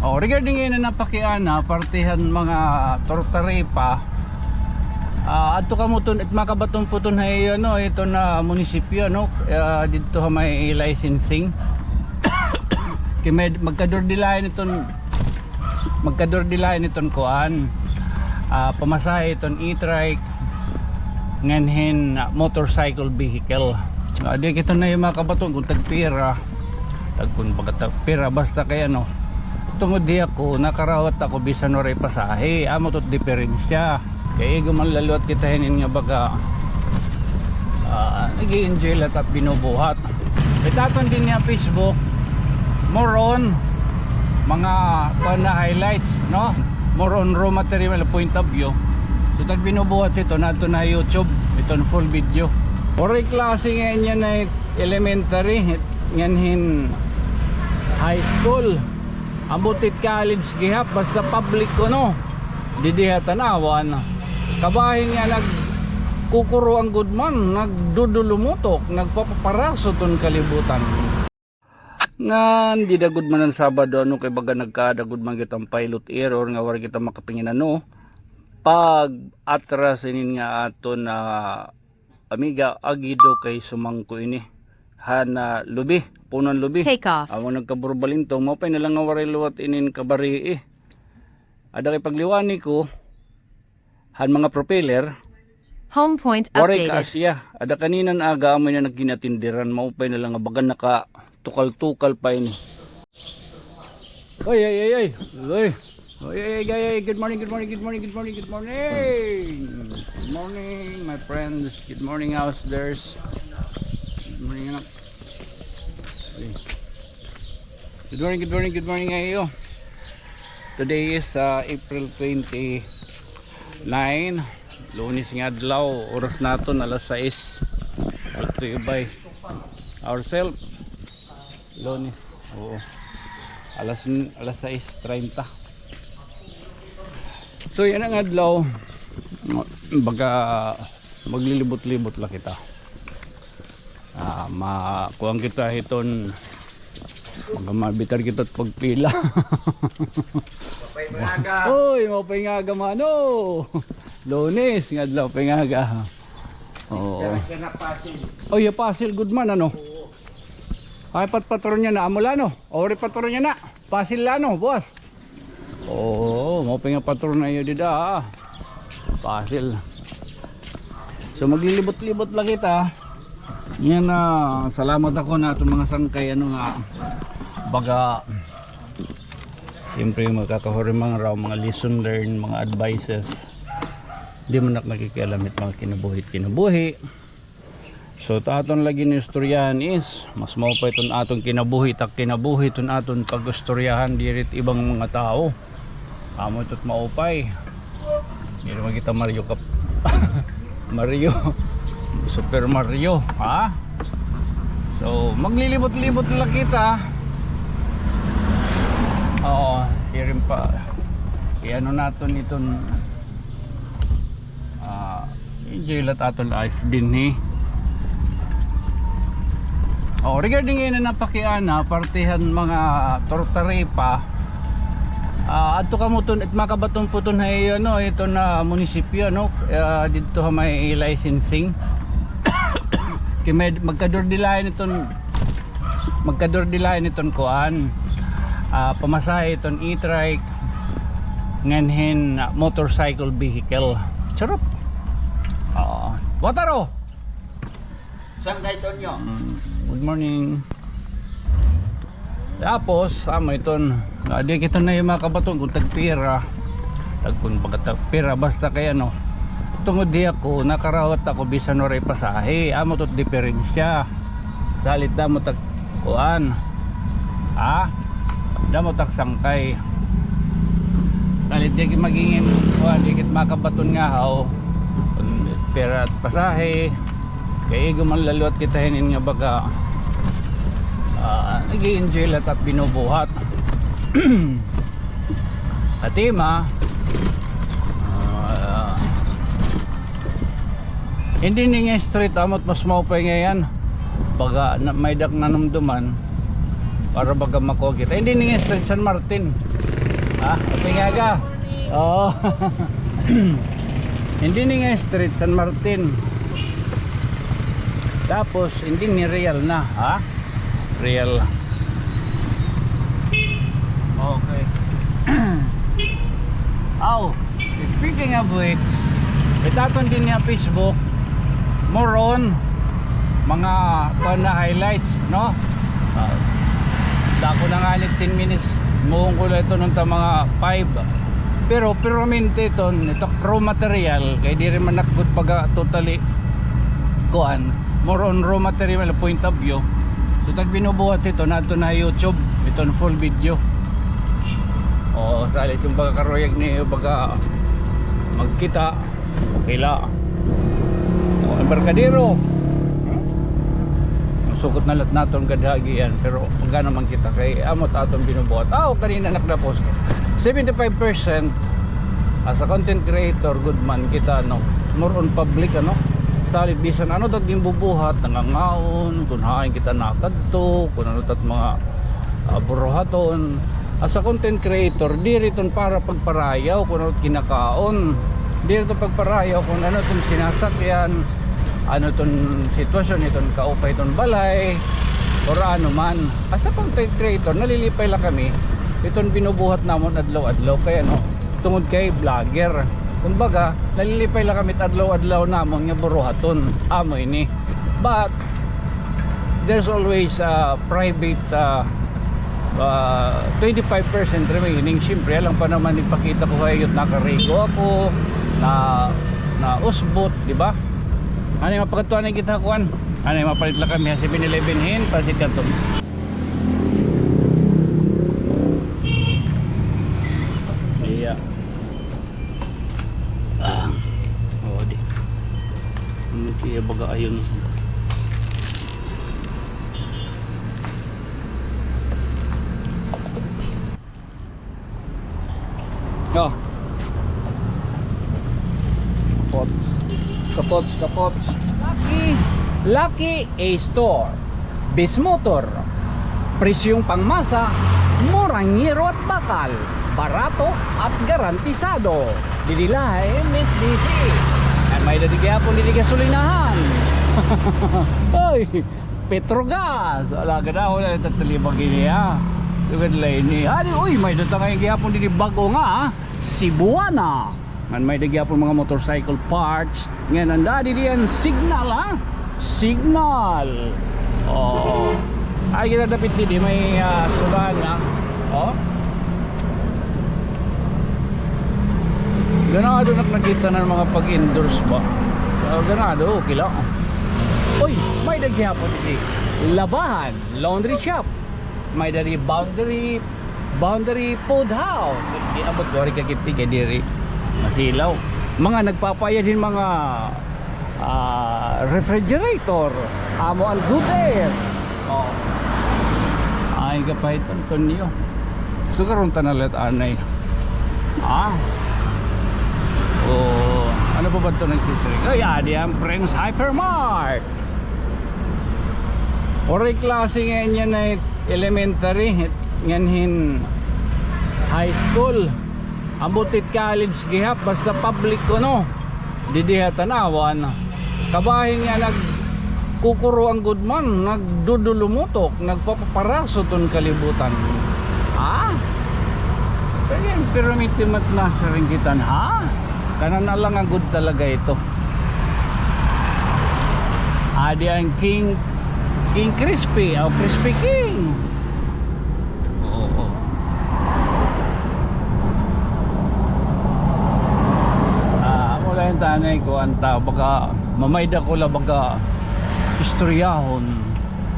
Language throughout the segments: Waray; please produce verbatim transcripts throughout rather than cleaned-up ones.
Oh, regarding ini nga pakiana, parte han mga Tortaripa, ah, adto kamo ton, it makabaton po ton ha iyo, ano, ito na munisipyo, ano, ah, didto ha may licensing. Kay may magkadurdilayan iton, magkadurdilayan iton kuan, ah, pamasahe iton e-trike ngan hin, ah, motorcycle vehicle. Ah, di kita na iyo makabaton kon tagpira. Tagkon baga ta pira, basta kay ano, tungod di ako, nakarawat ako bisan waray pasahe, amo to't diferensya. Kay igo man la liwat kita hinin nga baga, ah, nag-i-enjoy la ta it binubuhat. It aton dinhi ha Facebook, more on mga kuan na highlights, no? More on raw material point of view. So, tag binubuhat ito, nato na YouTube, iton full video. Waray klase nga inya na elementary, ngan hin high school. Ambot it college gihap, basta public kuno. Didi ha tan-awan. Kabahin nga nagkukuro an gudman, nagdudulumutok, nagpapaparaso ton kalibutan. Ngan dida gudman an Sabado, ano, kay baga nagkaada gudman kita hin pilot error nga waray kita makapingin, ano, pag-atras inin nga aton, ah, amiga, agi daw kay sumangko ini han, ah, lubi, puno han lubi. Take off. Amo nagkaburbalintong, maupay na la nga waray liwat inin kabarii. Ada kay pagliwani ko han mga propeller, home point waray updated. Kaasya. Ada kanina nga aga, amo na nagkinatindiran, maupay na la nga baga nakatukal-tukal pa ini. Oy, oy, oy, oy. Oy. Oy, oy, oy, oy, good morning, good morning, good morning, good morning, good morning. Good morning, my friends. Good morning, outsiders. Good morning, anak. Oy. Good morning, good morning, good morning, ayo. Today is, uh, April twenty-nine, Lunes nga adlaw. Oras naton alas sais. Back to you by ourselves. Lunes. Oo. Alas, alas sais treinta. So, yana nga adlaw, baga maglilibot-libot la kita. Ah, ma-, kuan kita hiton, baga mabitar kita pagpila. Maupay nga aga. Oy, maupay nga aga, mano. Lunes nga adlaw, maupay nga aga. Oo. Pero siya na Pasil. Oh, iya Pasil, good man, ano? Oo. Ay, pat-, patron niya na, amo la, no? Ori patron niya na. Pasil la, no, boss? Oo, maupay nga patron na iyo dida, ha? Pasil. So, maglilibot-libot la kita. Yana, salamat ako ha aton mga sangkay, ano nga, baga, siyempre, makakahurimang raw, mga lesson learned, mga advices. Di man ak nakikialam hit mga kinabuhi, kinabuhi. So, it aton la gin-istoryahan is, mas maupay iton aton kinabuhi, tak kinabuhi iton aton pag-istoryahan diri hit ibang mga tawo. Amo ito it maupay. Diri man kita Mario Kap-, Mario. Super Mario, ha? So, maglilibot-libot la kita. Oo, diri pa. Iano naton iton, ah, enjoy la it aton life dinhi. Oh, regarding ini nga pakiana, parte han mga Tortaripa, ah, adto kamo ton, it makabaton po ton ha iyo, ano, ito na munisipyo, ano, ah, didto ha may licensing. Kay may magkadurdilayan iton, magkadurdilayan iton kuan, ah, pamasahe iton e-trike ngan hin, ah, motorcycle vehicle. Charot. Oo. Wataro. Sangkay Tonyo. Mm, good morning. Tapos, amo iton, ah, di kita na iyo makabaton kon tagpira. Tagkon baga tagpira, basta kay ano, tungod di ako, nakarawat ako bisan waray pasahe. Amo to't diferensya. Salit damo tag kuan. Ha? Damo tak sangkay. Salit di magingin kuan, di kit makabaton nga haw. Pira it pasahe. Kay igo man la liwat kita hinin nga baga, ah, nag-i-enjoy la ta it binubuhat. Ati ma, ah, hindi ini nga street, amo it mas maupay ngay-an. Baga na, may-ada ak nanumduman para baga makuha kita. Hindi ini nga street, San Martin. Ha? Kapingaga? Oo. Hindi ni nga street, San Martin. Tapos, hindi ni real na, ha? Real. Okay. Aw, speaking of which, it aton din niya Facebook, more on mga kuan na highlights, no? Ah, dako na nga ni ten minutes. Muhon ko lang ito nung ta mga five. Pero, pero mente iton, ito raw material, kay diri man ako baga totally kuan, more on raw material point of view. So, tag binubuhat ito, nato na YouTube, iton full video. O, salit yung pagkakaruyag niyo, baga magkita, okay la. O, embarkadero. Masukot na lat naton gadhagian, pero pagka naman kita kay amot aton binubuhat. Ah, o, kanina nakdapos. Seventy-five percent as a content creator, good man kita, no? More on public, ano? Salit bisan ano tat ginbubuhat, nangangaon, kun hain kita nakadto, kun ano tat mga, ah, buruhaton. As a content creator, diri ton para pagparayaw kun ano tat kinakaon. Diri ton pagparayaw kun ano ton sinasakyan, ano ton sitwasyon, iton kaupay ton balay, or ano man. As a content creator, nalilipay la kami iton binubuhat namon adlaw-adlaw. Kay ano, tungod kay vlogger. Kumbaga, nalilipay la kami adlaw-adlaw namon nga buruhaton. Amo ini. But, there's always a private, ah, ah, twenty-five percent remaining. Siyempre, alang pa naman ipakita ko kayo, nakarigo ako, na, na usbot, di ba? Ano yung mapakatuan na kita, kuan? Ano yung mapalit la kami ha Seven Eleven hin, pansit canton. Iya. Ah, o, di. Ano kaya baga ayon? O. Kapots. Kapots, kapots. Lucky, Lucky A Store. Bismotor. Presyong pangmasa, mura ngiro at bakal, barato at garantisado. Didi la ha M S D C. Ngan may-ada gihapon didi gasolinahan. Oy, Petrogas. Ala, ganahan na ito talibag ini, ha. Sugad la ini. Adi, uy, may-ada ngay-an gihapon didi bag-o nga, ha. Cebuana. Ngan may-ada gihapon mga motorcycle parts. Ngan anda didi an Signal, ha? Signal. Oo. Ay, kita dapit didi, may, ah, sudahan na. O. Ganado na nakita na mga pag-endorse ba? Ah, ganado, okay la. Uy, may-ada gihapon didi. Labahan, laundry shop. May-ada didi Boundary Boundary Food House. Di abot, wari ka kipti kay diri masilaw. Mga nagpapaayad hin mga, ah, refrigerator. Amo an Good Air. O. Ay, kapahiton, Tonyo. So, karon ta na la anay. Ah. O, ano pa ba ito nagsisiring? Ay, adi an Friends Hypermart. Waray klase ngay-an yana it elementary, ngan hin high school. Ambot it college gihap, basta public kuno. Didi ha tan-awa. Kabahin nga nagkukuro an gud man, nagdudulumutok, nagpapaparaso ton kalibutan. Ha? Pero pirmi it mat nasiring kita, ha? Kanan na la nga gud talaga ito. Adi an King, King Crispy, o Crispy King. Oo. Ah, amo la ini, anay, kuan ta, baga, mamayda ko la baga istoryahon.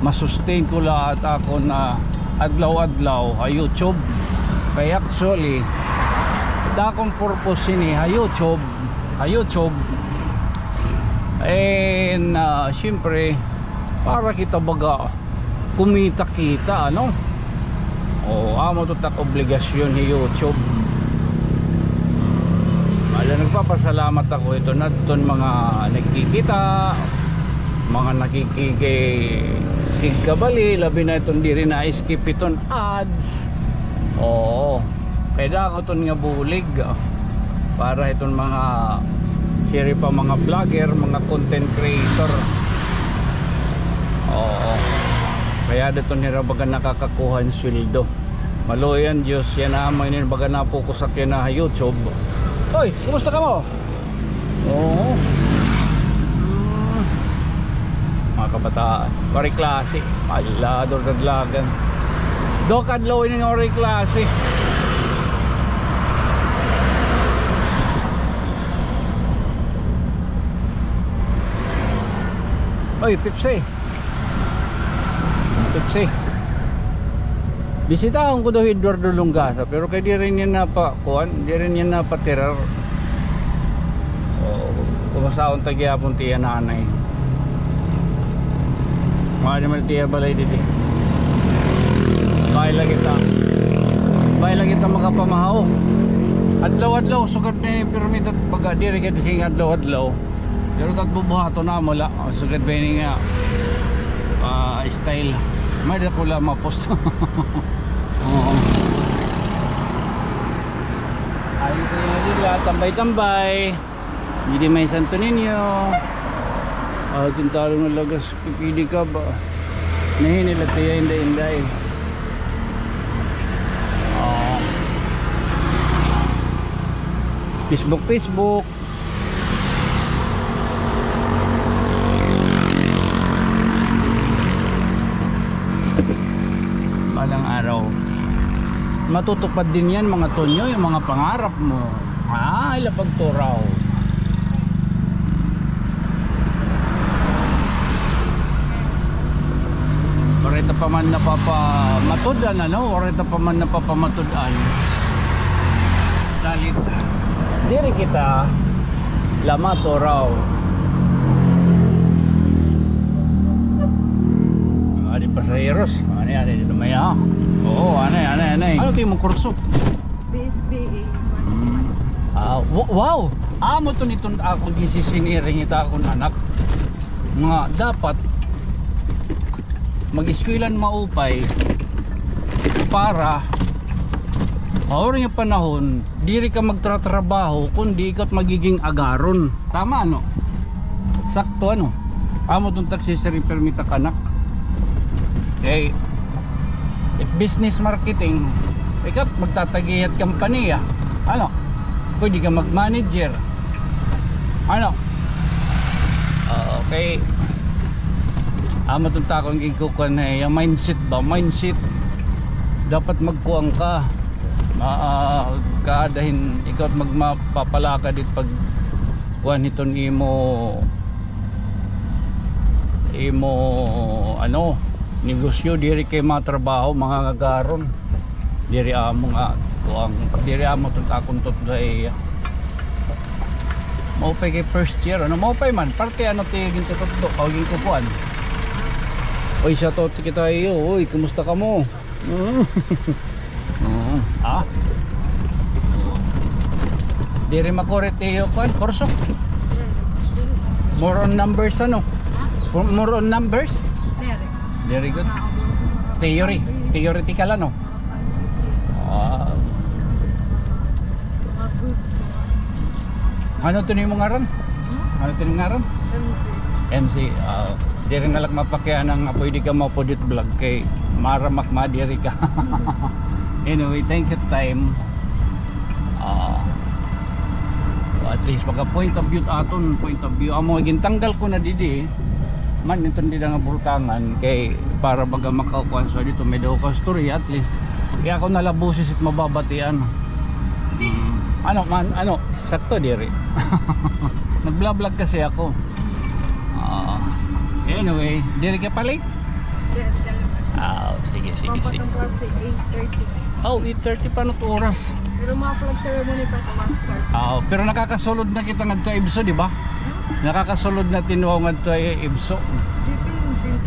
Ma-sustain ko la it akon adlaw-adlaw ha YouTube. Kay actually, it akon purpose hini ha YouTube, ha YouTube. And, ah, siyempre, para kita baga kumita-kita, ano? O, amo ito tak obligasyon hi YouTube. Ala, nagpapasalamat ako ito na iton mga nagkikita, mga nakikiki-, kigkabali, labi na iton diri na-skip iton ads. Oo. Kay dako iton nga bulig, ah, para iton mga siri pa mga vlogger, mga content creator. Oo. Kay ada iton hira baga nakakakuha hin sweldo. Maluoy an Diyos, yana amay ini baga na-focus ak yana ha YouTube. Hoy, kumusta kamo? Oo. Hmm. Mga kabataan. Waray klase. Ala, duro dadlagan. Duha ka adlaw ini nga waray klase. Oy, Pepsi. Pepsi. Bisitahon ko daw hi Eduardo Longasa, pero kay diri niya napa-, kuan, diri niya napatirar. O, kumustaon ta gihapon it iya nanay. Mga di man it iya balay didi. Bay la kita. Bay la kita makapamahaw. Adlaw-adlaw, sugad na pirmi tat pagka diri ka dising adlaw-adlaw. Pero tat bubuhaton na mo la. O, sugad ba ini nga, ah, style? May dako la ma-post. Oo. Ayos na nila, tambay-tambay. Didi may Santo Niño. Ah, tintalon nga lagas, pipili ka ba? Nahin nila tiya, inday-inday. Oo. Facebook, Facebook. Balang araw, matutupad din yan, mga Tonyo, yung mga pangarap mo. Ah, ila pagturaw. Waray ta pa man napapamatud-an, ano? Waray ta pa man napapamatud-an. Salit. Diri kita la maturaw. Mga di pasaheros. Ano yan? Dito may, ah. Oo, anay, anay, anay. Ano ito yung kurso? B S B A. Hmm. Ah, wa-, wow! Amo to niton ako gisisiniring ita akon anak. Nga dapat mag-eskwela hin maupay para ha uri nga panahon, diri ka magtratrabaho, kundi ikaw it magiging agaron. Tama, ano? Sakto, ano? Amo iton tagsisiri pirmi it ak anak. Kay, it business marketing, ikaw it magtatag-iya hit kompanya. Ano? Pwede ka mag-manager. Ano? Ah, okay. Amo iton takon ginkukuan na iya mindset ba? Mindset. Dapat magkuan ka. Ma-, ah, kaada hin ikaw it magmapapalakad it pagkuan hiton imo, imo, ano, negosyo, diri kay matrabaho, mga agaron. Diri amo nga, kuan, diri amo iton takon tutdo ay, maupay kay first year, ano, maupay man, parte, ano, ti gintututdo, o ginkukuan. Oy, shout out kita iyo, oy, kumusta kamo? Mm. Oo. Ah? Diri makuri it iyo kuan, kurso? More on numbers, ano? More on numbers? Diri. Very good. Theory. Theoretical, ano? Ah. Mga goods. Ano ito nimo ngaran? Hmm? Ano ito nimo ngaran? M C. M C. Ah, diri na la ak mapakiana nga pwede ka maupod hit vlog kay maaram ak madiri ka. Anyway, thank you, time. Ah, at least, pagka point of view aton, point of view. Amo, gintanggal ko na didi, eh. Man, iton dida nga bulkangan, kay para baga makakuan sa dito, may daw ka story, at least. Kay ako na la boses it mababatian. Mm. Ano man, ano, sakto diri. Nag-vlog-vlog kasi ako. Ah, anyway, diri ka pa late? Yes, sir. Ah, sige, sige, sige. Pampatong klase, eight thirty. Oh, eight thirty pa na to oras. Pero mga flag ceremony pa ito, master. Ah, pero nakakasulod na kita ngadto ha IBSU, di ba? Hmm? Nakakasulod na tinuo ngadto ha IBSU. Depende.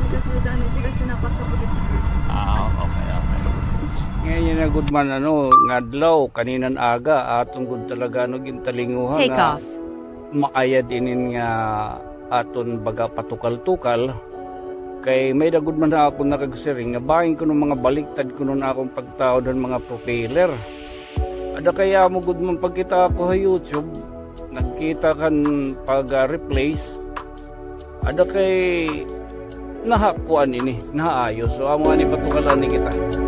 Kasi dani, kasi napasabot ito. Ah, okay, okay. Ngayon na gud man, ano, nga adlaw, kaninan aga, aton gud talaga, ano, gintalinguhan. Take off. Maayad inin nga aton baga patukal-tukal, Kay may-ada gud man ha akon nakagsiring nga bangin kuno mga baliktad kuno an akon pagtaod han mga propeller. Ada kay amo gud man pagkita ko ha YouTube, nagkita kan pag, ah, replace. Ada kay nahakuan ini, nahaayos. So, amo ani, patukalan ni kita.